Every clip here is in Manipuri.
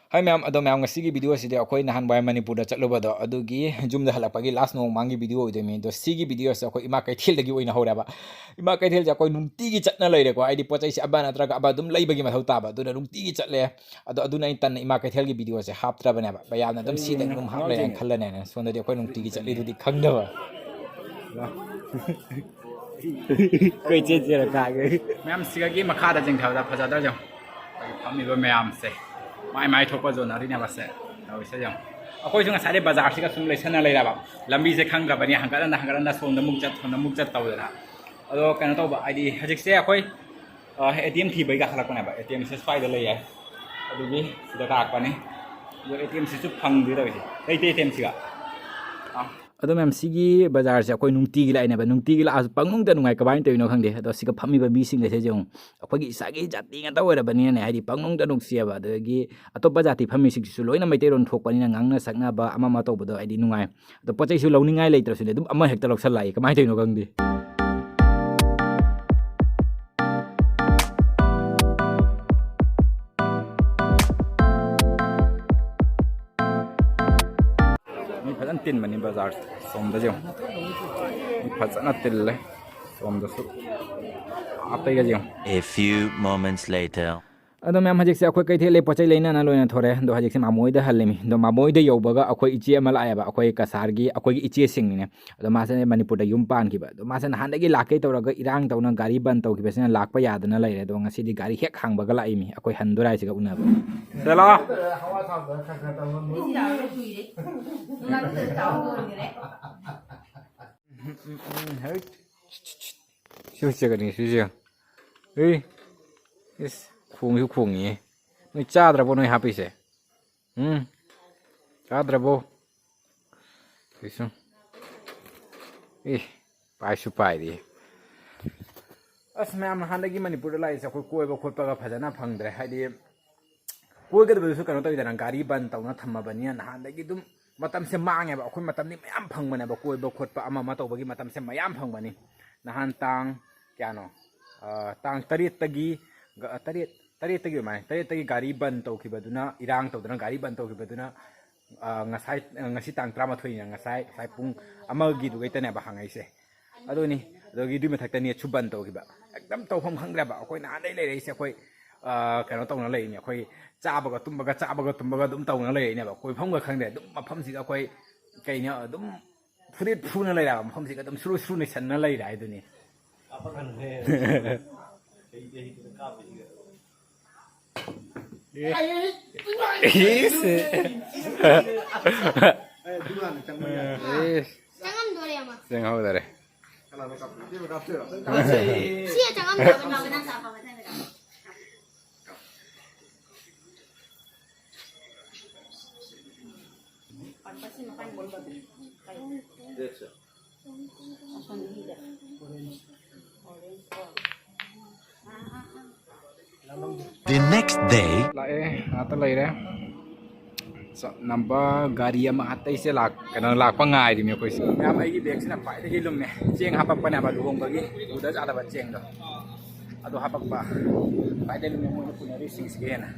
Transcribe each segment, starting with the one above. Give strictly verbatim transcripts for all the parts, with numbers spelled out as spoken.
ꯍꯥꯏ ꯃꯌꯥꯝ, ꯑꯗꯣ ꯃꯌꯥꯝ, ꯉꯁꯤꯒꯤ ꯚꯤꯗꯤꯑꯣꯁꯤꯗꯤ ꯑꯩꯈꯣꯏ ꯅꯍꯥꯟꯋꯥꯏ ꯃꯅꯤꯄꯨꯔꯗ ꯆꯠꯂꯨꯕꯗꯣ ꯑꯗꯨꯒꯤ ꯌꯨꯝꯗ ꯍꯜꯂꯛꯄꯒꯤ ꯂꯥꯁ ꯅꯣꯡꯃꯥꯡꯒꯤ ꯚꯤꯗꯤꯑꯣ ꯑꯣꯏꯗꯣꯏꯅꯤ꯫ ꯑꯗꯣ ꯁꯤꯒꯤ ꯚꯤꯗꯤꯑꯣꯁꯦ ꯑꯩꯈꯣꯏ ꯏꯃꯥ ꯀꯩꯊꯦꯜꯗꯒꯤ ꯑꯣꯏꯅ ꯍꯧꯔꯦꯕ꯫ ꯏꯃꯥ ꯀꯩꯊꯦꯜꯁꯦ ꯑꯩꯈꯣꯏ ꯅꯨꯡꯇꯤꯒꯤ ꯆꯠꯅ ꯂꯩꯔꯦꯀꯣ, ꯍꯥꯏꯗꯤ ꯄꯣꯠ ꯆꯩꯁꯦ ꯑꯃ ꯅꯠꯇ꯭ꯔꯒ ꯑꯃ ꯑꯗꯨꯝ ꯂꯩꯕꯒꯤ ꯃꯊꯧ ꯇꯥꯕ, ꯑꯗꯨꯅ ꯅꯨꯡꯇꯤꯒꯤ ꯆꯠꯂꯦ꯫ ꯑꯗꯣ ꯑꯗꯨꯅ ꯑꯩꯅ ꯇꯟꯅ ꯏꯃꯥ ꯀꯩꯊꯦꯜꯒꯤ ꯚꯤꯗꯤꯑꯣꯁꯦ ꯍꯥꯞꯇ꯭ꯔꯕꯅꯦꯕ, ꯃꯌꯥꯝꯅ ꯑꯗꯨꯝ ꯁꯤꯗ ꯑꯗꯨꯝ ꯍꯥꯞ ꯂꯩꯔꯦꯅ ꯈꯜꯂꯅꯦꯅ꯫ ꯁꯣꯝꯗꯗꯤ ꯑꯩꯈꯣꯏ ꯅꯨꯡꯇꯤꯒꯤ ꯆꯠꯂꯤꯗꯨꯗꯤ ꯈꯪꯗꯕ꯫ ꯀꯣꯏꯆꯦꯟ ꯆꯦꯜꯂ ꯀꯥꯒꯦ꯫ ꯃꯌꯥꯝ ꯁꯤꯒꯒꯤ ꯃꯈꯥꯗ ꯆꯤꯡꯊꯕꯗ ꯐꯖꯗ꯭ꯔꯁꯨ ꯑꯩꯈꯣꯏꯒꯤ ꯐꯝꯃꯤꯕ ꯃꯌꯥꯝꯁꯦ ꯃꯥꯏ ꯃꯥꯏ ꯊꯣꯛꯄ ꯌꯣꯟꯅꯔꯤꯅꯦꯕꯁꯦ꯫ ꯇꯧꯔꯤꯁꯦ ꯌꯦꯡꯉꯣ꯫ ꯑꯩꯈꯣꯏꯁꯨ ꯉꯁꯥꯏꯗꯩ ꯕꯖꯥꯔꯁꯤꯒ ꯁꯨꯝ ꯂꯩꯁꯟꯅ ꯂꯩꯔꯕ, ꯂꯝꯕꯤꯁꯦ ꯈꯪꯗ꯭ꯔꯕꯅꯤ, ꯍꯪꯒꯠ ꯍꯟꯗ ꯍꯪꯒꯠ ꯍꯟꯗ ꯁꯣꯝꯗ ꯑꯃꯨꯛ ꯆꯠ ꯁꯣꯝꯗ ꯑꯃꯨꯛ ꯆꯠ ꯇꯧꯗꯅ꯫ ꯑꯗꯣ ꯀꯩꯅꯣ ꯇꯧꯕ, ꯍꯥꯏꯗꯤ ꯍꯧꯖꯤꯛꯁꯦ ꯑꯩꯈꯣꯏ ꯑꯦ ꯇꯤ ꯑꯦꯝ ꯊꯤꯕꯩ ꯀꯥꯈꯠꯂꯛꯄꯅꯦꯕ꯫ ꯑꯦ ꯇꯤ ꯑꯦꯝꯁꯦ ꯁ꯭ꯋꯥꯏꯗ ꯂꯩ ꯍꯥꯏ, ꯑꯗꯨꯒꯤ ꯁꯤꯗ ꯂꯥꯛꯄꯅꯤ꯫ ꯑꯗꯣ ꯑꯦ ꯇꯤ ꯑꯦꯝꯁꯤꯁꯨ ꯐꯪꯗꯦ ꯇꯧꯔꯤꯁꯦ, ꯂꯩꯇꯦ ꯑꯦ ꯇꯤ ꯑꯦꯝꯁꯤꯒ꯫ ꯑꯗꯣ ꯃꯌꯥꯝ, ꯁꯤꯒꯤ ꯕꯖꯥꯔꯁꯦ ꯑꯩꯈꯣꯏ ꯅꯨꯡꯇꯤꯒꯤ ꯂꯥꯛꯏꯅꯦꯕ, ꯅꯨꯡꯇꯤꯒꯤ ꯂꯥꯛꯑꯁꯨ ꯄꯪꯅꯨꯡꯗ ꯅꯨꯡꯉꯥꯏ꯫ ꯀꯃꯥꯏꯅ ꯇꯧꯔꯤꯅꯣ ꯈꯪꯗꯦ꯫ ꯑꯗꯣ ꯁꯤꯒ ꯐꯝꯃꯤꯕ ꯃꯤꯁꯤꯡ ꯑꯁꯦ ꯌꯦꯡꯉꯨ, ꯑꯩꯈꯣꯏꯒꯤ ꯏꯁꯥꯒꯤ ꯖꯥꯇꯤ ꯉꯥꯛꯇ ꯑꯣꯏꯔꯕꯅꯤꯅꯅꯦ, ꯍꯥꯏꯗꯤ ꯄꯪꯅꯨꯡꯗ ꯅꯨꯡꯁꯤꯌꯦꯕ꯫ ꯑꯗꯒꯤ ꯑꯇꯣꯞꯄ ꯖꯥꯇꯤ ꯐꯝꯃꯤꯁꯤꯡꯁꯤꯁꯨ ꯂꯣꯏꯅ ꯃꯩꯇꯩꯂꯣꯟ ꯊꯣꯛꯄꯅꯤꯅ ꯉꯥꯡꯅ ꯁꯛꯅꯕ ꯑꯃ ꯑꯃ ꯇꯧꯕꯗꯣ ꯍꯥꯏꯗꯤ ꯅꯨꯡꯉꯥꯏ꯫ ꯑꯗꯣ ꯄꯣꯠ ꯆꯩꯁꯨ ꯂꯧꯅꯤꯡꯉꯥꯏ ꯂꯩꯇ꯭ꯔꯁꯨꯅꯦ, ꯑꯗꯨꯝ ꯑꯃ ꯍꯦꯛꯇ ꯂꯧꯁꯜꯂꯛꯏ, ꯀꯃꯥꯏꯅ ꯇꯧꯔꯤꯅꯣ ꯈꯪꯗꯦ꯫ ꯃꯤ ꯐꯖꯅ ꯇꯤꯟꯕꯅꯤ ꯕꯖꯥꯔꯁꯦ꯫ ꯁꯣꯝꯗꯁꯨ ꯌꯦꯡꯉꯨ꯫ ꯃꯤ ꯐꯖꯅ ꯇꯤꯜꯂꯦ꯫ ꯁꯣꯝꯗꯁꯨ꯫ ꯑꯇꯩꯒꯁꯦ ꯌꯦꯡꯉꯨ꯫ A few moments later. ꯑꯗꯣ ꯃꯌꯥꯝ, ꯍꯧꯖꯤꯛꯁꯦ ꯑꯩꯈꯣꯏ ꯀꯩꯊꯦꯜꯗꯩ ꯄꯣꯠ ꯆꯩ ꯂꯩꯅꯅ ꯂꯣꯏꯅ ꯊꯣꯔꯦ꯫ ꯑꯗꯣ ꯍꯧꯖꯤꯛꯁꯦ ꯃꯥꯃꯣꯏꯗ ꯍꯜꯂꯤꯃꯤ꯫ ꯑꯗꯣ ꯃꯥꯃꯣꯏꯗ ꯌꯧꯕꯒ ꯑꯩꯈꯣꯏ ꯏꯆꯦ ꯑꯃ ꯂꯥꯛꯑꯦꯕ, ꯑꯩꯈꯣꯏ ꯀꯁꯥꯔꯒꯤ ꯑꯩꯈꯣꯏꯒꯤ ꯏꯆꯦꯁꯤꯡꯅꯤꯅꯦ꯫ ꯑꯗꯣ ꯃꯥꯁꯦ ꯃꯅꯤꯄꯨꯔꯗ ꯌꯨꯝ ꯄꯥꯟꯈꯤꯕ꯫ ꯑꯗꯣ ꯃꯥꯁꯦ ꯅꯍꯥꯟꯗꯒꯤ ꯂꯥꯛꯀꯦ ꯇꯧꯔꯒ ꯏꯔꯥꯡ ꯇꯧꯅ ꯒꯥꯔꯤ ꯕꯟ ꯇꯧꯈꯤꯕꯁꯤꯅ ꯂꯥꯛꯄ ꯌꯥꯗꯅ ꯂꯩꯔꯦ꯫ ꯑꯗꯣ ꯉꯁꯤꯗꯤ ꯒꯥꯔꯤ ꯍꯦꯛ ꯍꯥꯡꯕꯒ ꯂꯥꯛꯏꯃꯤ ꯑꯩꯈꯣꯏ ꯍꯟꯗꯨꯔꯥꯏꯁꯤꯒ ꯎꯅꯕ꯫ ꯆꯦꯜꯂꯣ꯫ ꯍꯋꯥ ꯊꯥꯎꯗ ꯈꯔ ꯈꯔ ꯇꯧꯔꯒ ꯂꯣꯏ꯫ ꯏꯁꯤꯡ ꯌꯥꯔꯒ ꯀꯨꯏꯔꯦ꯫ ꯉꯥꯅꯨꯗ ꯆꯥꯎ ꯂꯣꯏꯈꯔꯦ꯫ ꯎꯝ, ꯎꯝ, ꯎꯝ, ꯍꯩꯠ꯫ ꯁꯤ ꯎꯆꯦꯛꯀꯅꯤ, ꯁꯤꯁꯦ꯫ ꯑꯦ, ꯏꯁ, ꯈꯣꯡꯁꯨ ꯈꯣꯡꯉꯤꯌꯦ꯫ ꯅꯣꯏ ꯆꯥꯗ꯭ꯔꯕꯣ, ꯅꯣꯏ ꯍꯥꯞꯄꯤꯁꯦ? ꯎꯝ? ꯆꯥꯗ꯭ꯔꯕꯣ? ꯁꯤꯁꯨ꯫ ꯑꯦ, ꯄꯥꯏꯁꯨ ꯄꯥꯏꯔꯤ꯫ ꯑꯁ, ꯃꯌꯥꯝ, ꯅꯍꯥꯟꯗꯒꯤ ꯃꯅꯤꯄꯨꯔꯗ ꯂꯥꯛꯏꯁꯦ ꯑꯩꯈꯣꯏ ꯀꯣꯏꯕ ꯈꯣꯠꯄꯒ ꯐꯖꯅ ꯐꯪꯗ꯭ꯔꯦ꯫ ꯍꯥꯏꯗꯤ, ꯀꯣꯏꯒꯗꯕꯗꯨꯁꯨ ꯀꯩꯅꯣ ꯇꯧꯋꯤꯗꯅ, ꯒꯥꯔꯤ ꯕꯟ ꯇꯧꯅ ꯊꯝꯃꯕꯅꯤꯅ ꯅꯍꯥꯟꯗꯒꯤ ꯑꯗꯨꯝ ꯃꯇꯝꯁꯦ ꯃꯥꯡꯉꯦꯕ꯫ ꯑꯩꯈꯣꯏ ꯃꯇꯝꯗꯤ ꯃꯌꯥꯝ ꯐꯪꯕꯅꯦꯕ, ꯀꯣꯏꯕ ꯈꯣꯠꯄ ꯑꯃ ꯑꯃ ꯇꯧꯕꯒꯤ ꯃꯇꯝꯁꯦ ꯃꯌꯥꯝ ꯐꯪꯕꯅꯤ꯫ ꯅꯍꯥꯟ ꯇꯥꯡ ꯀꯌꯥꯅꯣ? ꯑ, ꯇꯥꯡ ꯇꯔꯦꯠꯇꯒꯤ, ꯒ-, ꯇꯔꯦꯠ, ꯇꯔꯦꯠꯇꯒꯤ ꯑꯗꯨꯃꯥꯏꯅ, ꯇꯔꯦꯠꯇꯒꯤ ꯒꯥꯔꯤ ꯕꯟ ꯇꯧꯈꯤꯕꯗꯨꯅ, ꯏꯔꯥꯡ ꯇꯧꯗꯅ ꯒꯥꯔꯤ ꯕꯟ ꯇꯧꯈꯤꯕꯗꯨꯅ, ꯑ, ꯉꯁꯥꯏ, ꯑ, ꯉꯁꯤ ꯇꯥꯡ ꯇꯔꯥꯃꯥꯊꯣꯏꯅꯤꯅ, ꯉꯁꯥꯏ, ꯉꯁꯥꯏ ꯄꯨꯡ ꯑꯃꯒꯤꯗꯨꯒꯩꯇꯅꯦꯕ ꯍꯪꯉꯛꯏꯁꯦ꯫ ꯑꯗꯨꯅꯤ, ꯑꯗꯨꯒꯤ ꯑꯗꯨꯏ ꯃꯊꯛꯇ ꯅꯦꯠꯁꯨ ꯕꯟ ꯇꯧꯈꯤꯕ꯫ ꯑꯦꯛꯗꯝ ꯇꯧꯐꯝ ꯈꯪꯗ꯭ꯔꯦꯕ꯫ ꯑꯩꯈꯣꯏ ꯅꯍꯥꯟꯗꯩ ꯂꯩꯔꯛꯏꯁꯦ ꯑꯩꯈꯣꯏ, ꯑ, ꯀꯩꯅꯣ ꯇꯧꯅ ꯂꯩꯔꯤꯅꯦ꯫ ꯑꯩꯈꯣꯏ ꯆꯥꯕꯒ ꯇꯨꯝꯕꯒ, ꯆꯥꯕꯒ ꯇꯨꯝꯕꯒ ꯑꯗꯨꯝ ꯇꯧꯅ ꯂꯩꯔꯛꯏꯅꯦꯕ꯫ ꯀꯣꯏꯐꯝꯒ ꯈꯪꯗ꯭ꯔꯦ꯫ ꯑꯗꯨꯝ ꯃꯐꯝꯁꯤꯗ ꯑꯩꯈꯣꯏ ꯀꯩꯅꯣ ꯑꯗꯨꯝ ꯐꯨꯔꯤꯠ ꯐꯨꯅ ꯂꯩꯔꯦꯕ꯫ ꯃꯐꯝꯁꯤꯗ ꯑꯗꯨꯝ ꯁꯨꯔꯨ ꯁꯨꯔꯨ ꯅꯩꯁꯟꯅ ꯂꯩꯔꯦ ꯍꯥꯏꯗꯨꯅꯤ꯫ ꯏꯁ꯫ ꯏꯁ꯫ ꯆꯪꯉꯝꯗꯣꯔꯦ ꯑꯃ꯫ ꯆꯪꯍꯧꯗꯔꯦ꯫ ꯁꯤ ꯆꯪꯉꯝꯗ꯭ꯔꯕ ꯅꯪ ꯀꯅꯥ ꯆꯥꯕ ꯃꯊꯪꯗ? The next day. ꯂꯥꯛꯑꯦ, ꯉꯥꯛꯇ ꯂꯩꯔꯦ꯫ ꯆꯠꯅꯕ ꯒꯥꯔꯤ ꯑꯃ ꯑꯇꯩꯁꯦ ꯂꯥꯛ-, ꯀꯩꯅꯣ, ꯂꯥꯛꯄ ꯉꯥꯏꯔꯤꯃꯤ ꯑꯩꯈꯣꯏꯁꯦ꯫ ꯃꯌꯥꯝ, ꯑꯩꯒꯤ ꯕꯦꯒꯁꯤꯅ ꯈ꯭ꯋꯥꯏꯗꯒꯤ ꯂꯨꯝꯃꯦ꯫ ꯆꯦꯡ ꯍꯥꯄꯛꯄꯅꯦꯕ, ꯂꯨꯍꯣꯡꯕꯒꯤ ꯄꯨꯗ ꯌꯥꯗꯕ ꯆꯦꯡꯗꯣ꯫ ꯑꯗꯨ ꯍꯥꯄꯛꯄ꯫ ꯈ꯭ꯋꯥꯏꯗꯒꯤ ꯂꯨꯝꯃꯦ ꯃꯣꯏꯅ ꯄꯨꯅꯔꯤꯁꯤꯡꯁꯤꯒꯤ ꯍꯦꯟꯅ꯫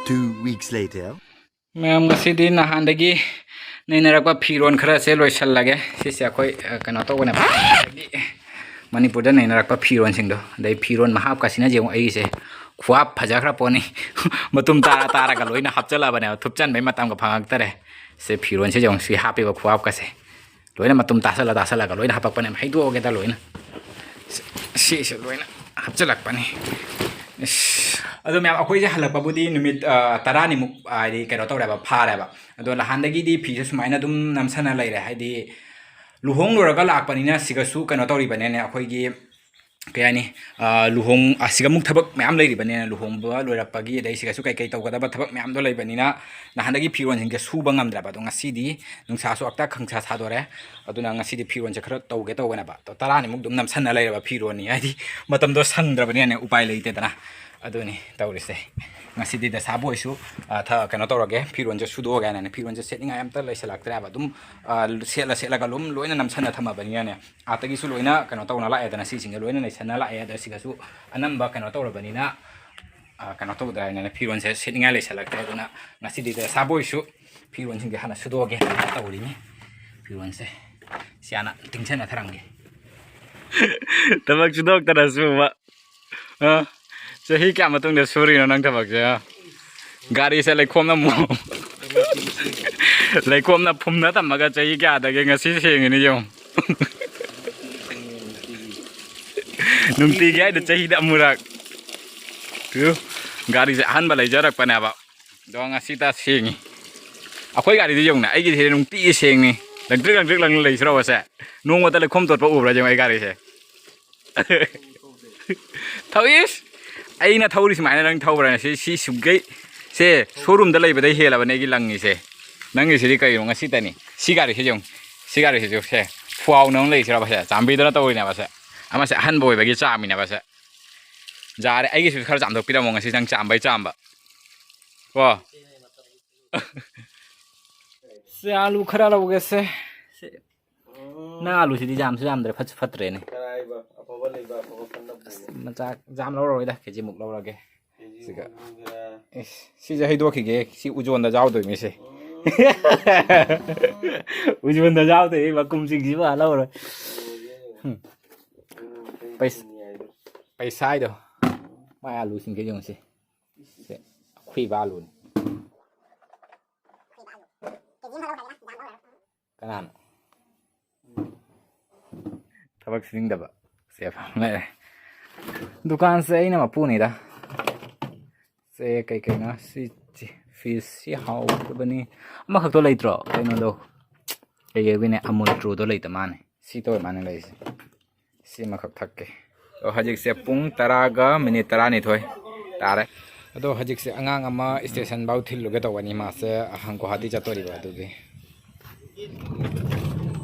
Two weeks later. ꯃꯌꯥꯝ, ꯉꯁꯤꯗꯤ ꯅꯍꯥꯟꯗꯒꯤ ꯅꯩꯅꯔꯛꯄ ꯐꯤꯔꯣꯟ ꯈꯔꯁꯦ ꯂꯣꯏꯁꯜꯂꯒꯦ꯫ ꯁꯤꯁꯦ ꯑꯩꯈꯣꯏ, ꯑ, ꯀꯩꯅꯣ ꯇꯧꯕꯅꯦꯕ, ꯍꯥꯏꯗꯤ ꯃꯅꯤꯄꯨꯔꯗ ꯅꯩꯅꯔꯛꯄ ꯐꯤꯔꯣꯟꯁꯤꯡꯗꯣ꯫ ꯑꯗꯩ ꯐꯤꯔꯣꯟ ꯃꯍꯥꯞꯀꯁꯤꯅ ꯌꯦꯡꯉꯨ, ꯑꯩꯒꯤꯁꯦ ꯈꯨꯍꯥꯞ ꯐꯖꯈ꯭ꯔ ꯄꯣꯠꯅꯤ꯫ ꯃꯇꯨꯝ ꯇꯥꯔ ꯇꯥꯔꯒ ꯂꯣꯏꯅ ꯍꯥꯞꯆꯜꯂꯕꯅꯦꯕ, ꯊꯨꯞꯆꯟꯕꯩ ꯃꯇꯝꯒ ꯐꯪꯉꯛꯇꯔꯦ꯫ ꯁꯦ ꯐꯤꯔꯣꯟꯁꯦ ꯌꯦꯡꯉꯨ, ꯁꯤ ꯍꯥꯞꯄꯤꯕ ꯈꯨꯍꯥꯞꯀꯁꯦ꯫ ꯂꯣꯏꯅ ꯃꯇꯨꯝ ꯇꯥꯁꯜꯂ ꯇꯥꯁꯜꯂꯒ ꯂꯣꯏꯅ ꯍꯥꯄꯛꯄꯅꯦ꯫ ꯍꯩꯗꯣꯛꯑꯒꯦꯗ ꯂꯣꯏꯅ꯫ ꯁꯤ-, ꯁꯤꯁꯦ ꯂꯣꯏꯅ ꯍꯥꯞꯆꯤꯜꯂꯛꯄꯅꯤ꯫ ꯏꯁ꯫ ꯑꯗꯣ ꯃꯌꯥꯝ, ꯑꯩꯈꯣꯏꯁꯦ ꯍꯜꯂꯛꯄꯕꯨꯗꯤ ꯅꯨꯃꯤꯠ, ꯑ, ꯇꯔꯥꯅꯤꯃꯨꯛ, ꯍꯥꯏꯗꯤ, ꯀꯩꯅꯣ ꯇꯧꯔꯦꯕ, ꯐꯥꯔꯦꯕ꯫ ꯑꯗꯣ ꯅꯍꯥꯟꯗꯒꯤꯗꯤ ꯐꯤꯁꯦ ꯁꯨꯃꯥꯏꯅ ꯑꯗꯨꯝ ꯅꯝꯁꯟꯅ ꯂꯩꯔꯦ꯫ ꯍꯥꯏꯗꯤ, ꯂꯨꯍꯣꯡ ꯂꯣꯏꯔꯒ ꯂꯥꯛꯄꯅꯤꯅ ꯁꯤꯒꯁꯨ ꯀꯩꯅꯣ ꯇꯧꯔꯤꯕꯅꯤꯅꯦ, ꯑꯩꯈꯣꯏꯒꯤ ꯀꯩ ꯍꯥꯏꯅꯤ, ꯂꯨꯍꯣꯡ ꯑꯁꯤꯒ ꯑꯃꯨꯛ ꯊꯕꯛ ꯃꯌꯥꯝ ꯂꯩꯔꯤꯕꯅꯤꯅ, ꯂꯨꯍꯣꯡꯕ ꯂꯣꯏꯔꯛꯄꯒꯤ, ꯑꯗꯩ ꯁꯤꯒꯁꯨ ꯀꯩꯀꯩ ꯇꯧꯒꯗꯕ ꯊꯕꯛ ꯃꯌꯥꯝꯗꯣ ꯂꯩꯕꯅꯤꯅ, ꯅꯍꯥꯟꯗꯒꯤ ꯐꯤꯔꯣꯟꯁꯤꯡꯁꯦ ꯁꯨꯕ ꯉꯝꯗ꯭ꯔꯕ꯫ ꯑꯗꯣ ꯉꯁꯤꯗꯤ ꯅꯨꯡꯁꯥꯁꯨ ꯑꯛꯇ ꯈꯪꯁꯥ ꯁꯥꯗꯣꯔꯦ꯫ ꯑꯗꯨꯅ ꯉꯁꯤꯗꯤ ꯐꯤꯔꯣꯟꯁꯦ ꯈꯔ ꯇꯧꯒꯦ ꯇꯧꯕꯅꯦꯕ꯫ ꯑꯗꯣ ꯇꯔꯥꯅꯤꯃꯨꯛ ꯑꯗꯨꯝ ꯅꯝꯁꯟꯅ ꯂꯩꯔꯕ ꯐꯤꯔꯣꯟꯅꯤ, ꯍꯥꯏꯗꯤ ꯃꯇꯝꯗꯣ ꯁꯪꯗ꯭ꯔꯕꯅꯤꯅꯅꯦ, ꯎꯄꯥꯏ ꯂꯩꯇꯦꯗꯅ꯫ ꯑꯗꯨꯅꯤ ꯇꯧꯔꯤꯁꯦ꯫ ꯉꯁꯤꯗꯤ ꯗꯁꯥꯕꯨ ꯑꯣꯏꯁꯨ ꯀꯩꯅꯣ ꯇꯧꯔꯒꯦ, ꯐꯤꯔꯣꯟꯁꯦ ꯁꯨꯗꯣꯛꯑꯒꯦ ꯍꯥꯏꯅꯅꯦ꯫ ꯐꯤꯔꯣꯟꯁꯦ ꯁꯦꯠꯅꯤꯡꯉꯥꯏ ꯑꯝꯇ ꯂꯩꯁꯜꯂꯛꯇ꯭ꯔꯦꯕ꯫ ꯑꯗꯨꯝ ꯁꯦꯠꯂ ꯁꯦꯠꯂꯒ ꯑꯗꯨꯝ ꯂꯣꯏꯅ ꯅꯝꯁꯟꯅ ꯊꯝꯃꯕꯅꯤꯅꯅꯦ꯫ ꯑꯥꯗꯒꯤꯁꯨ ꯂꯣꯏꯅ ꯀꯩꯅꯣ ꯇꯧꯅ ꯂꯥꯛꯑꯦꯗꯅ, ꯁꯤꯁꯤꯡꯁꯦ ꯂꯣꯏꯅ ꯂꯩꯁꯟꯅ ꯂꯥꯛꯑꯦ꯫ ꯑꯗ ꯁꯤꯒꯁꯨ ꯑꯅꯝꯕ ꯀꯩꯅꯣ ꯇꯧꯔꯕꯅꯤꯅ, ꯀꯩꯅꯣ ꯇꯧꯗ꯭ꯔꯦ ꯍꯥꯏꯅꯅꯦ, ꯐꯤꯔꯣꯟꯁꯦ ꯁꯦꯠꯅꯤꯡꯉꯥꯏ ꯂꯩꯁꯜꯂꯛꯇ꯭ꯔꯦ꯫ ꯑꯗꯨꯅ ꯉꯁꯤꯗꯤ ꯗꯁꯥꯕꯨ ꯑꯣꯏꯁꯨ ꯐꯤꯔꯣꯟꯁꯤꯡꯁꯦ ꯍꯥꯟꯅ ꯁꯨꯗꯣꯛꯑꯒꯦ ꯇꯧꯔꯤꯅꯤ꯫ ꯐꯤꯔꯣꯟꯁꯦ ꯁꯤ ꯍꯥꯟꯅ ꯇꯤꯡꯁꯟꯅ ꯊꯔꯝꯒꯦ꯫ ꯊꯕꯛ ꯁꯨꯗꯣꯛꯇꯅ ꯁꯨꯕ꯫ ꯑ, ꯆꯍꯤ ꯀꯌꯥ ꯃꯇꯨꯡꯗ ꯁꯨꯔꯤꯅꯣ ꯅꯪ ꯊꯕꯛꯁꯦ? ꯑ? ꯒꯥꯔꯤꯁꯦ ꯂꯩꯈꯣꯝꯅ ꯃꯨ-, ꯂꯩꯈꯣꯝꯅ ꯐꯨꯝꯅ ꯊꯝꯃꯒ ꯆꯍꯤ ꯀꯌꯥꯗꯒꯤ ꯉꯁꯤ ꯁꯦꯡꯉꯤꯅꯤ ꯌꯦꯡꯉꯨ꯫ ꯅꯨꯡꯇꯤꯒꯤ ꯍꯥꯏꯗꯣ ꯆꯍꯤꯗ ꯑꯃꯨꯔꯛ꯫ ꯇꯨ, ꯒꯥꯔꯤꯁꯦ ꯑꯍꯟꯕ ꯂꯩꯖꯔꯛꯄꯅꯦꯕ꯫ ꯑꯗꯣ ꯉꯁꯤꯇ ꯁꯦꯡꯉꯤ꯫ ꯑꯩꯈꯣꯏ ꯒꯥꯔꯤꯗꯤ ꯌꯦꯡꯉꯨꯅꯦ, ꯑꯩꯒꯤꯗꯤ ꯅꯨꯡꯇꯤꯒꯤ ꯁꯦꯡꯉꯤ꯫ ꯂꯪꯇ꯭ꯔꯤꯛ ꯂꯪꯇ꯭ꯔꯤꯛ ꯂꯪꯅ ꯂꯩꯁꯤꯔꯣꯕꯁꯦ? ꯅꯣꯡꯃꯇ ꯂꯩꯈꯣꯝ ꯇꯣꯠꯄ ꯎꯕ꯭ꯔꯥ ꯌꯦꯡꯉꯨ ꯑꯩ ꯒꯥꯔꯤꯁꯦ꯫ ꯊꯧꯏꯁ! ꯑꯩꯅ ꯊꯧꯔꯤ ꯁꯨꯃꯥꯏꯅ ꯅꯪ ꯊꯧꯕ꯭ꯔꯥꯅꯦ? ꯁꯤ, ꯁꯤ ꯁꯨꯝꯈꯩ-, ꯁꯦ ꯁꯣꯔꯨꯝꯗ ꯂꯩꯕꯗꯩ ꯍꯦꯜꯂꯕꯅꯦ ꯑꯩꯒꯤ ꯂꯪꯉꯤꯁꯦ꯫ ꯅꯪꯒꯤꯁꯤꯗꯤ ꯀꯩꯅꯣ ꯉꯁꯤꯇꯅꯤ? ꯁꯤ ꯒꯥꯔꯤꯁꯦ ꯌꯦꯡꯉꯨ꯫ ꯁꯤ ꯒꯥꯔꯤꯁꯤꯁꯨ ꯁꯦ, ꯐꯨꯍꯥꯎꯅ ꯑꯃ ꯂꯩꯁꯤꯔꯕ ꯁꯦ? ꯆꯥꯝꯕꯤꯗꯅ ꯇꯧꯔꯤꯅꯦꯕ ꯁꯦ꯫ ꯑꯃꯁꯦ ꯑꯍꯟꯕ ꯑꯣꯏꯕꯒꯤ ꯆꯥꯝꯃꯤꯅꯦꯕ ꯁꯦ꯫ ꯌꯥꯔꯦ, ꯑꯩꯒꯤꯁꯨ ꯈꯔ ꯆꯥꯝꯊꯣꯛꯄꯤꯔꯝꯃꯣ ꯉꯁꯤ ꯅꯪ ꯆꯥꯝꯕꯩ ꯆꯥꯝꯕ꯫ ꯀꯣ? ꯁꯦ, ꯑꯥꯂꯨ ꯈꯔ ꯂꯧꯒꯦꯁꯦ꯫ ꯁꯦ, ꯅꯪ ꯑꯥꯂꯨꯁꯤꯗꯤ ꯌꯥꯝꯁꯨ ꯌꯥꯝꯗ꯭ꯔꯦ, ꯐꯠꯁꯨ ꯐꯠꯇ꯭ꯔꯦꯅꯦ꯫ ꯀꯔꯥꯏꯕ? ꯑꯐꯕ ꯂꯩꯕ, ꯑꯐꯕ ꯈꯟꯗꯕ ꯑꯁ, ꯄꯨꯔꯣ꯫ ꯃꯆꯥ ꯌꯥꯝ ꯂꯧꯔꯔꯣꯏꯗ, ꯀꯦꯖꯤꯃꯨꯛ ꯂꯧꯔꯒꯦ꯫ ꯀꯦꯖꯤ ꯁꯤꯒ꯫ ꯑꯍꯨꯝꯒ꯫ ꯏꯁ, ꯁꯤꯁꯦ ꯍꯩꯗꯣꯛꯈꯤꯒꯦ, ꯁꯤ ꯎꯖꯣꯟꯗ ꯌꯥꯎꯗꯣꯏꯅꯤ ꯁꯤ꯫ ꯎꯖꯣꯟꯗ ꯌꯥꯎꯗꯣꯏ ꯃꯀꯨꯝꯁꯤꯡꯁꯤꯕꯨ ꯍꯥ ꯂꯧꯔꯣꯏ꯫ ꯎꯝ꯫ ꯄꯩꯁ-, ꯄꯩꯁꯥ ꯍꯥꯏꯗꯣ꯫ ꯃꯥꯏ ꯑꯥꯂꯨꯁꯤꯡꯁꯦ ꯌꯦꯡꯉꯨꯁꯦ꯫ ꯁꯦ, ꯑꯈꯨꯏꯕ ꯑꯥꯂꯨꯅꯤ꯫ ꯀꯅꯥꯅꯣ? ꯊꯕꯛ ꯁꯨꯅꯤꯡꯗꯕ꯫ ꯁꯦ, ꯐꯝ ꯂꯩꯔꯦ꯫ ꯗꯨꯀꯥꯟꯁꯦ ꯑꯩꯅ ꯃꯄꯨꯅꯤꯗ꯫ ꯁꯦ, ꯀꯩ ꯀꯩꯅꯣ? ꯁꯤ, ꯁꯤ, ꯐꯤꯁꯁꯤ ꯍꯥꯎꯇꯕꯅꯤ꯫ ꯑꯃꯈꯛꯇꯣ ꯂꯩꯇ꯭ꯔꯣ? ꯀꯩꯅꯣꯗꯣ? ꯀꯩ ꯍꯥꯏꯕꯅꯦ? ꯑꯃꯨꯜ ꯇ꯭ꯔꯨꯗꯣ ꯂꯩꯇ ꯃꯥꯅꯦ꯫ ꯁꯤ ꯇꯧꯔ ꯃꯥꯅꯦ ꯂꯩꯔꯤꯁꯦ꯫ ꯁꯤꯃꯈꯛ ꯊꯛꯀꯦ꯫ ꯑꯗꯣ ꯍꯧꯖꯤꯛꯁꯦ ꯄꯨꯡ ꯇꯔꯥꯒ ꯃꯤꯅꯤꯠ ꯇꯔꯥꯅꯤꯊꯣꯏ ꯇꯥꯔꯦ꯫ ꯑꯗꯣ ꯍꯧꯖꯤꯛꯁꯦ ꯑꯉꯥꯡ ꯑꯃ ꯁ꯭ꯇꯦꯁꯟ ꯐꯥꯎ ꯊꯤꯜꯂꯨꯒꯦ ꯇꯧꯕꯅꯤ, ꯃꯥꯁꯦ ꯒꯨꯋꯥꯍꯥꯇꯤ ꯆꯠꯇꯣꯔꯤꯕ ꯑꯗꯨꯒꯤ꯫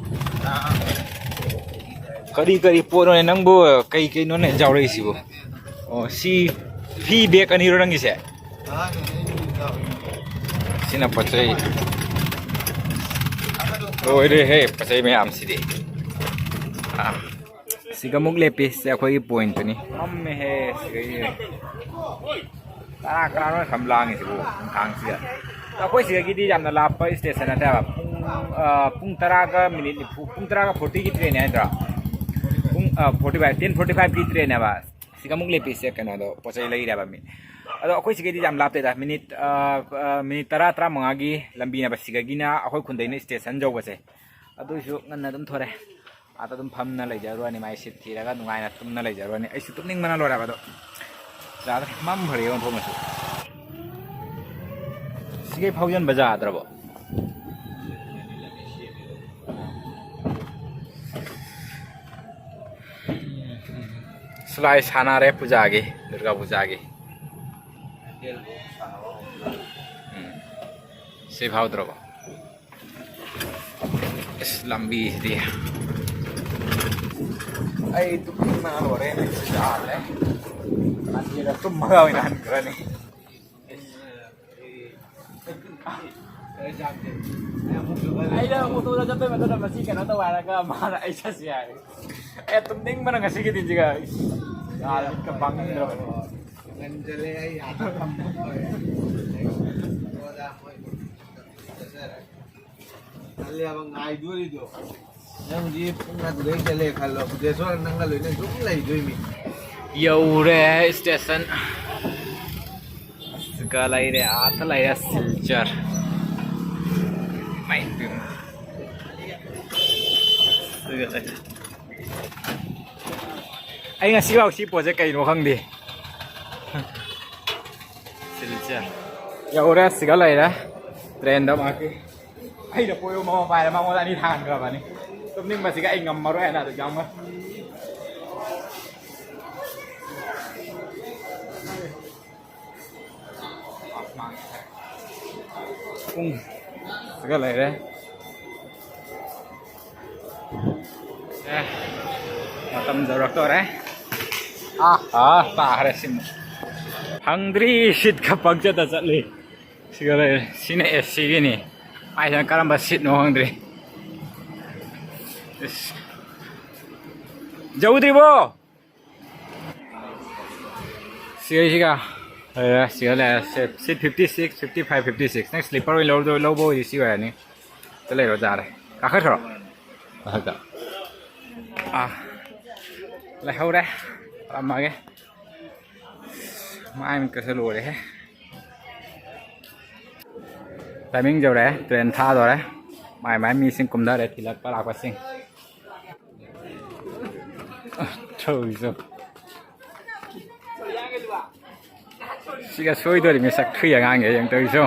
ꯀꯔꯤ ꯀꯔꯤ ꯄꯣꯠꯅꯣꯅꯦ ꯅꯪꯕꯨ? ꯀꯩ ꯀꯩꯅꯣꯅꯦ ꯌꯥꯎꯔꯛꯏꯁꯤꯕꯨ? ꯑꯣ, ꯁꯤ ꯐꯤ ꯕꯦꯒ ꯑꯅꯤꯔꯣ ꯅꯪꯒꯤꯁꯦ? ꯁꯤꯅ ꯄꯣꯠ ꯆꯩ꯫ ꯂꯣꯏꯔꯦꯍꯦ, ꯄꯣꯠ ꯆꯩ ꯃꯌꯥꯝꯁꯤꯗꯤ꯫ ꯑꯥ꯫ ꯁꯤꯒ ꯑꯃꯨꯛ ꯂꯦꯞꯄꯤ꯫ ꯁꯤ ꯑꯩꯈꯣꯏꯒꯤ ꯄꯣꯏꯟꯠꯇꯨꯅꯤ꯫ ꯃꯝꯃꯦꯍꯦ ꯁꯤꯒ ꯌꯦꯡꯉꯦ꯫ ꯀꯅꯥ ꯀꯅꯥꯅꯣ ꯌꯥꯝ ꯂꯥꯡꯉꯤꯁꯤꯕꯨ ꯅꯨꯡꯗꯥꯡꯁꯤꯗ? ꯑꯩꯈꯣꯏ ꯁꯤꯗꯒꯤꯗꯤ ꯌꯥꯝꯅ ꯂꯥꯞꯄ ꯁ꯭ꯇꯦꯁꯟ ꯅꯠꯇꯦꯕ꯫ ꯄꯨꯡ, ꯑ, ꯄꯨꯡ ꯇꯔꯥꯒ ꯃꯤꯅꯤꯠ ꯅꯤꯐꯨ, ꯄꯨꯡ ꯇꯔꯥꯒ ꯐꯣꯔꯇꯤꯒꯤ ꯇ꯭ꯔꯦꯟꯅꯦ ꯍꯥꯏꯗ꯭ꯔꯣ? ꯄꯨꯡ, ꯑ, ꯐꯣꯔꯇꯤ ꯐꯥꯏꯚ, ꯇꯦꯟ ꯐꯣꯔꯇꯤ ꯐꯥꯏꯚꯀꯤ ꯇ꯭ꯔꯦꯟꯅꯦꯕ꯫ ꯁꯤꯒ ꯑꯃꯨꯛ ꯂꯦꯞꯄꯤꯁꯦ ꯀꯩꯅꯣꯗꯣ, ꯄꯣꯠ ꯆꯩ ꯂꯩꯔꯦꯕ ꯃꯤ꯫ ꯑꯗꯣ ꯑꯩꯈꯣꯏ ꯁꯤꯒꯗꯤ ꯌꯥꯝ ꯂꯥꯞꯇꯦꯗ, ꯃꯤꯅꯤꯠ, ꯑ, ꯑ, ꯃꯤꯅꯤꯠ ꯇꯔꯥ, ꯇꯔꯥꯃꯉꯥꯒꯤ ꯂꯝꯕꯤꯅꯦꯕ ꯁꯤꯒꯒꯤꯅ ꯑꯩꯈꯣꯏ ꯈꯨꯟꯗꯩꯅ ꯁ꯭ꯇꯦꯁꯟ ꯌꯧꯕꯁꯦ꯫ ꯑꯗꯨꯏꯁꯨ ꯉꯟꯅ ꯑꯗꯨꯝ ꯊꯣꯔꯛꯑꯦ꯫ ꯑꯥꯗ ꯑꯗꯨꯝ ꯐꯝꯅ ꯂꯩꯖꯔꯨꯔꯅꯤ, ꯃꯥꯏ ꯁꯤꯠ ꯊꯤꯔꯒ ꯅꯨꯡꯉꯥꯏꯅ ꯇꯨꯝꯅ ꯂꯩꯖꯔꯨꯔꯅꯤ꯫ ꯑꯩꯁꯨ ꯇꯨꯝꯅꯤꯡꯕꯅ ꯂꯣꯏꯔꯦꯕ ꯑꯗꯣ꯫ ꯌꯥꯗ꯭ꯔꯦ, ꯃꯝꯈ꯭ꯔꯦ ꯑꯣꯟꯊꯣꯛꯅꯁꯨ꯫ ꯁꯤꯒꯩ ꯐꯥꯎꯖꯟꯕ ꯌꯥꯗ꯭ꯔꯕꯣ? ꯁꯤꯂꯥꯏ ꯁꯥꯟꯅꯔꯦ ꯄꯨꯖꯥꯒꯤ, ꯗꯨꯔꯒꯥ ꯄꯨꯖꯥꯒꯤ꯫ ꯎꯝ꯫ ꯁꯤ ꯐꯥꯎꯗ꯭ꯔꯕꯣ? ꯑꯁ, ꯂꯝꯕꯤꯁꯤꯗꯤ꯫ ꯑꯩ ꯇꯨꯝꯅꯤꯡꯕꯅ ꯂꯣꯏꯔꯦ꯫ ꯌꯥꯗ꯭ꯔꯦ꯫ ꯂꯝꯕꯤꯗ ꯇꯨꯝꯃꯒ ꯑꯣꯏꯅ ꯍꯟꯈ꯭ꯔꯅꯤ꯫ ꯑꯩꯅ ꯑꯣꯇꯣꯗ ꯆꯠꯄꯩ ꯃꯇꯝꯗ ꯃꯁꯤ ꯀꯩꯅꯣ ꯇꯧ ꯍꯥꯏꯔꯒ ꯃꯥꯅ ꯑꯩ ꯆꯠꯁꯤ ꯍꯥꯏ꯫ ꯑꯦ, ꯇꯨꯝꯅꯤꯡꯕꯅ ꯉꯁꯤꯒꯤ ꯗꯤꯟꯁꯤꯒ ꯌꯥꯔꯦ, ꯃꯤꯠꯀ ꯄꯥꯡꯅꯤꯡꯗ꯭ꯔꯕꯅꯤ꯫ ꯉꯟꯖꯜꯂꯦ, ꯑꯩ ꯑꯥꯗ ꯐꯝꯕ ꯂꯣꯏꯔꯦ꯫ ꯑꯣꯖꯥ ꯃꯣꯏ ꯆꯠꯆꯔꯦ꯫ ꯈꯜꯂꯦꯕ ꯉꯥꯏꯗꯣꯔꯤꯗꯣ꯫ ꯅꯪꯗꯤ ꯄꯨꯡ ꯑꯗꯨꯗꯩ ꯆꯠꯂꯦ ꯈꯜꯂꯣ, ꯕꯨꯙꯦꯁꯣꯔ ꯅꯪꯒ ꯂꯣꯏꯅ ꯑꯗꯨꯝ ꯂꯩꯗꯣꯏꯃꯤ꯫ ꯌꯧꯔꯦ ꯁ꯭ꯇꯦꯁꯟ꯫ ꯑꯁ, ꯀ ꯂꯩꯔꯦ, ꯑꯥꯗ ꯂꯩꯔꯦ, ꯁꯤꯜꯆꯔ꯫ ꯃꯩ ꯄꯤꯝ꯫ ꯑꯩ ꯉꯁꯤꯐꯥꯎ ꯁꯤ ꯄꯣꯠꯁꯦ ꯀꯩꯅꯣ ꯈꯪꯗꯦ꯫ ꯁꯤꯜꯆꯔ꯫ ꯌꯧꯔꯦ, ꯁꯤꯒ ꯂꯩꯔꯦ꯫ ꯇ꯭ꯔꯦꯟꯗ ꯃꯥꯒꯤ꯫ ꯑꯩꯅ ꯄꯣꯌꯣ ꯃꯃꯥ ꯄꯥꯏꯔꯦ, ꯃꯉꯣꯟꯗ ꯑꯅꯤ ꯊꯥꯡꯍꯟꯈ꯭ꯔꯕꯅꯤ꯫ ꯇꯨꯝꯅꯤꯡꯕꯁꯤꯒ ꯑꯩ ꯉꯝꯃꯔꯣꯏ ꯍꯥꯏꯅ ꯑꯗꯨ ꯌꯥꯝꯅ꯫ ꯄꯨꯡ ꯁꯤꯒ ꯂꯩꯔꯦ꯫ ꯑꯦ, ꯃꯇꯝ ꯌꯧꯔꯛꯇꯣꯔꯦ꯫ ꯑꯥ, ꯑꯥ, ꯇꯥꯈ꯭ꯔꯦ ꯁꯤꯃ꯫ ꯐꯪꯗ꯭ꯔꯤ, ꯁꯤꯠꯀ ꯄꯪꯆꯠꯇ ꯆꯠꯂꯤ꯫ ꯁꯤꯒ ꯂꯩꯔꯦ꯫ ꯁꯤꯅ ꯑꯦ ꯁꯤꯒꯤꯅꯤ꯫ ꯃꯥꯏꯁꯤꯅ ꯀꯔꯝꯕ ꯁꯤꯠꯅꯣ ꯈꯪꯗ꯭ꯔꯤ꯫ ꯏꯁ꯫ ꯌꯧꯗ꯭ꯔꯤꯕꯣ? ꯁꯤꯒ ꯁꯤꯒ ꯂꯩꯔꯦ, ꯁꯤꯒ ꯂꯩꯔꯦ꯫ ꯁꯤ, ꯁꯤꯠ fifty six, fifty five, fifty six꯫ ꯅꯪ ꯁ꯭ꯂꯤꯄꯔ ꯑꯣꯏꯅ ꯂꯧꯗꯣꯏ-, ꯂꯧꯕ ꯑꯣꯏꯗꯤ ꯁꯤ ꯑꯣꯏꯔꯅꯤ꯫ ꯁꯤꯗ ꯂꯩꯔꯣ, ꯌꯥꯔꯦ꯫ ꯀꯥꯈꯠꯈ꯭ꯔꯣ꯫ ꯃꯊꯛꯇ꯫ ꯑꯥ꯫ ꯂꯩꯍꯧꯔꯦ꯫ ꯊꯝꯃꯒꯦ꯫ ꯃꯥꯏ ꯃꯤꯠꯀꯁꯦ ꯂꯣꯏꯔꯦꯍꯦ꯫ ꯇꯥꯏꯃꯤꯡ ꯌꯧꯔꯛꯑꯦ, ꯇ꯭ꯔꯦꯟ ꯊꯥꯗꯣꯔꯦ꯫ ꯃꯥꯏ ꯃꯥꯏ ꯃꯤꯁꯤꯡ ꯀꯨꯝꯊꯔꯦ, ꯊꯤꯜꯂꯛꯄ ꯂꯥꯛꯄꯁꯤꯡ꯫ ꯇꯧꯔꯤꯁꯨ꯫ ꯁꯤꯒ ꯁꯣꯏꯗꯣꯔꯤꯃꯤ, ꯁꯛ ꯊꯨꯏ ꯑꯉꯥꯡꯁꯦ, ꯌꯦꯡ ꯇꯧꯔꯤꯁꯨ꯫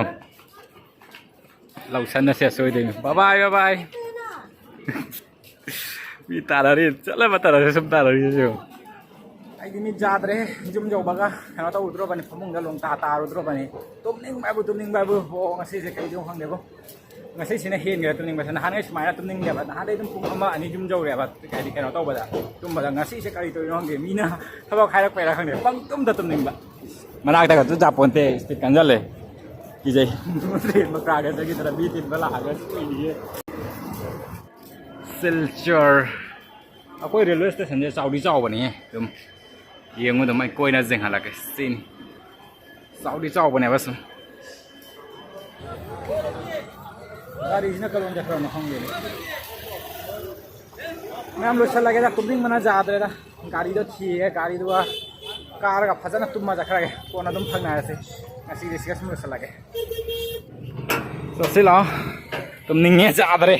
ꯂꯧꯁꯟꯅꯁꯦ ꯁꯣꯏꯗꯣꯏꯅꯤ꯫ ꯕꯕꯥꯏ, ꯕꯕꯥꯏ꯫ ꯃꯤ ꯇꯥꯅꯔꯤ, ꯆꯠꯂꯕ ꯇꯥꯅꯔꯤ, ꯁꯨꯝ ꯇꯥꯅꯔꯤ ꯁꯤꯁꯨ꯫ ꯑꯩꯗꯤ ꯃꯤꯠ ꯌꯥꯗ꯭ꯔꯦ꯫ ꯌꯨꯝ ꯌꯧꯕꯒ ꯀꯩꯅꯣ ꯇꯧꯔꯨꯗ꯭ꯔꯣꯕꯅꯤ, ꯐꯃꯨꯡꯗ ꯂꯣꯡꯇꯥ ꯇꯥꯔꯨꯗ꯭ꯔꯣꯕꯅꯤ꯫ ꯇꯨꯝꯅꯤꯡꯕ ꯍꯥꯏꯕꯨ ꯇꯨꯝꯅꯤꯡꯕ ꯍꯥꯏꯕꯨ꯫ ꯑꯣ, ꯉꯁꯤꯁꯦ ꯀꯩꯗꯧ ꯈꯪꯗꯦꯕꯣ꯫ ꯉꯁꯤꯁꯤꯅ ꯍꯦꯟꯈ꯭ꯔꯦ ꯇꯨꯝꯅꯤꯡꯕꯁꯦ꯫ ꯅꯍꯥꯟꯒꯩ ꯁꯨꯃꯥꯏꯅ ꯇꯨꯝꯅꯤꯡꯗꯦꯕ꯫ ꯅꯍꯥꯟꯗꯩ ꯑꯗꯨꯝ ꯄꯨꯡ ꯑꯃ ꯑꯅꯤ ꯌꯨꯝ ꯌꯧꯔꯦꯕ꯫ ꯍꯥꯏꯗꯤ ꯀꯩꯅꯣ ꯇꯧꯕꯗ, ꯇꯨꯝꯕꯗ꯫ ꯉꯁꯤꯁꯦ ꯀꯔꯤ ꯇꯧꯔꯤꯅꯣ ꯈꯪꯗꯦ꯫ ꯃꯤꯅ ꯊꯕꯛ ꯍꯥꯏꯔꯛꯄꯩꯔꯥ ꯈꯪꯗꯦ꯫ ꯄꯪꯇꯨꯝꯗ ꯇꯨꯝꯅꯤꯡꯕ꯫ ꯃꯅꯥꯛꯇꯒ ꯆꯨ ꯆꯥꯄꯣꯟꯇꯦ, ꯁ꯭ꯄꯤꯠ ꯀꯟꯖꯜꯂꯦ꯫ ꯀꯤꯖꯩ꯫ ꯇ꯭ꯔꯦꯟ ꯃꯀ꯭ꯔꯥꯒ ꯆꯠꯈꯤꯗꯅ ꯃꯤ ꯊꯤꯟꯕ ꯂꯥꯛꯑꯒ ꯁꯣꯏꯅꯤꯌꯦ꯫ ꯁꯤꯜꯆꯔ꯫ ꯑꯩꯈꯣꯏ ꯔꯦꯜꯋꯦ ꯁ꯭ꯇꯦꯁꯟꯁꯦ ꯆꯥꯎꯗꯤ ꯆꯥꯎꯕꯅꯤꯍꯦ꯫ ꯑꯗꯨꯝ ꯌꯦꯡꯉꯨ, ꯑꯗꯨꯝ ꯑꯩ ꯀꯣꯏꯅ ꯌꯦꯡꯍꯜꯂꯛꯀꯦ꯫ ꯁꯤꯅꯤ꯫ ꯆꯥꯎꯗꯤ ꯆꯥꯎꯕꯅꯦꯕ ꯁꯨꯝ꯫ ꯒꯥꯔꯤꯁꯤꯅ ꯀꯔꯣꯝ ꯆꯠꯈ꯭ꯔꯕꯅꯣ ꯈꯪꯗꯦꯅꯦ꯫ ꯃꯌꯥꯝ ꯂꯣꯏꯁꯤꯜꯂꯒꯦꯗ, ꯇꯨꯝꯅꯤꯡꯕꯅ ꯌꯥꯗ꯭ꯔꯦꯗ꯫ ꯒꯥꯔꯤꯗꯣ ꯊꯤꯔꯦ, ꯒꯥꯔꯤꯗꯨꯒ ꯀꯥꯔꯒ ꯐꯖꯅ ꯇꯨꯝꯃ ꯆꯠꯈ꯭ꯔꯒꯦ꯫ ꯀꯣꯟꯅ ꯑꯗꯨꯝ ꯊꯦꯡꯅꯔꯁꯤ꯫ ꯉꯁꯤꯗꯤ ꯁꯤꯒ ꯁꯨꯝ ꯂꯣꯏꯁꯤꯜꯂꯒꯦ꯫ ꯆꯠꯁꯤ ꯂꯥꯛꯑꯣ꯫ ꯇꯨꯝꯅꯤꯡꯉꯦ, ꯌꯥꯗ꯭ꯔꯦ꯫